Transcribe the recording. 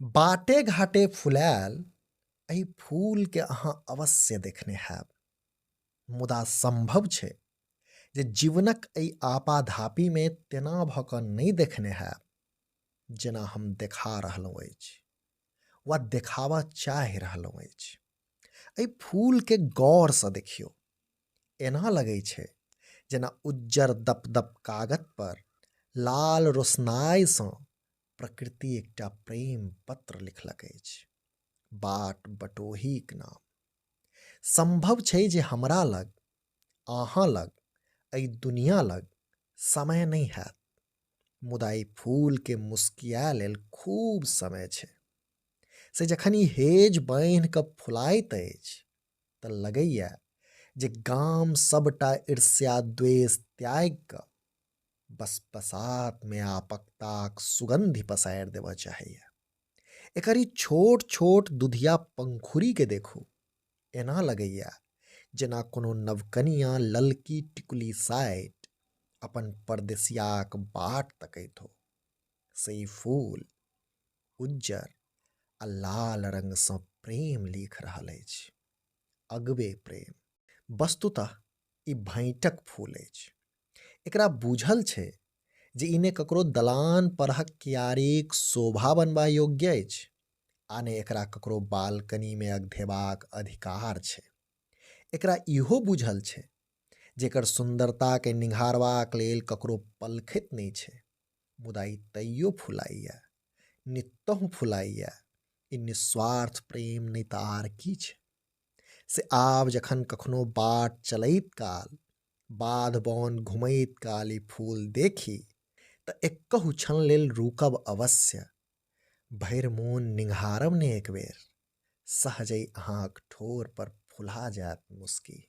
बाटे घाटे फुलायल एहि फूलके अहाँ अवश्य देखने हैब, मुदा सम्भव छै जे जीवनक एहि आपाधापीमे तेना भऽ कऽ नहि देखने हैब जेना हम देखा रहलहुँ अछि वा देखाबऽ चाहि रहलहुँ अछि। एहि फूलके गौरसँ देखियौ, एना लगै छै जेना उज्जर दप दप कागत पर लाल रोशनाइसँ प्रकृति एकटा प्रेम पत्र लिखलक अछि, बाट बटोहीक नाम। सम्भव छै जे हमरा लग, अहाँ लग, एहि दुनिया लग समय नहि हैत, मुदा एहि फूलके मुस्किया लेल खूब समय छै। से जखन ई हेज बान्हि कऽ फुलाइत अछि तऽ लगैए जे गाम सबटा ईर्ष्या द्वेष त्यागि कऽ बस बसातमे आपकताक सुगन्धि पसारि देबऽ चाहैए। एकर ई छोट छोट दुधिया पंखुड़ीके देखू, एना लगैए जेना कोनो नवकनिया ललकी टिकुली साटि अपन परदेसियाक बाट तकैत हो। से ई फूल उज्जर आ लाल रंगसँ प्रेम लिख रहल अछि, अगबे प्रेम। वस्तुतः ई भैंटक फूल अछि। एकरा बूझल छै जे ई ने ककरो दलान परहक कियारीक शोभा बनबा योग्य अछि आ ने एकरा ककरो बालकनीमे अगधेबाक अधिकार छै। एकरा इहो बूझल छै जे एकर सुन्दरताके निंघारबाक लेल ककरो पलखति नहि छै, मुदा ई तैयो फुलाइए, नित्तहु फुलाइए। ई निस्वार्थ प्रेम नहि तऽ आर की छै? से आब जखन कखनो बाट चलैत काल, बाध बन घुमैत काल ई फूल देखी तऽ एक्कहु क्षण लेल रुकब अवश्य, भरि मोन निंघारब ने एक बेर, सहजहि अहाँक ठोर पर फुला जायत मुस्की।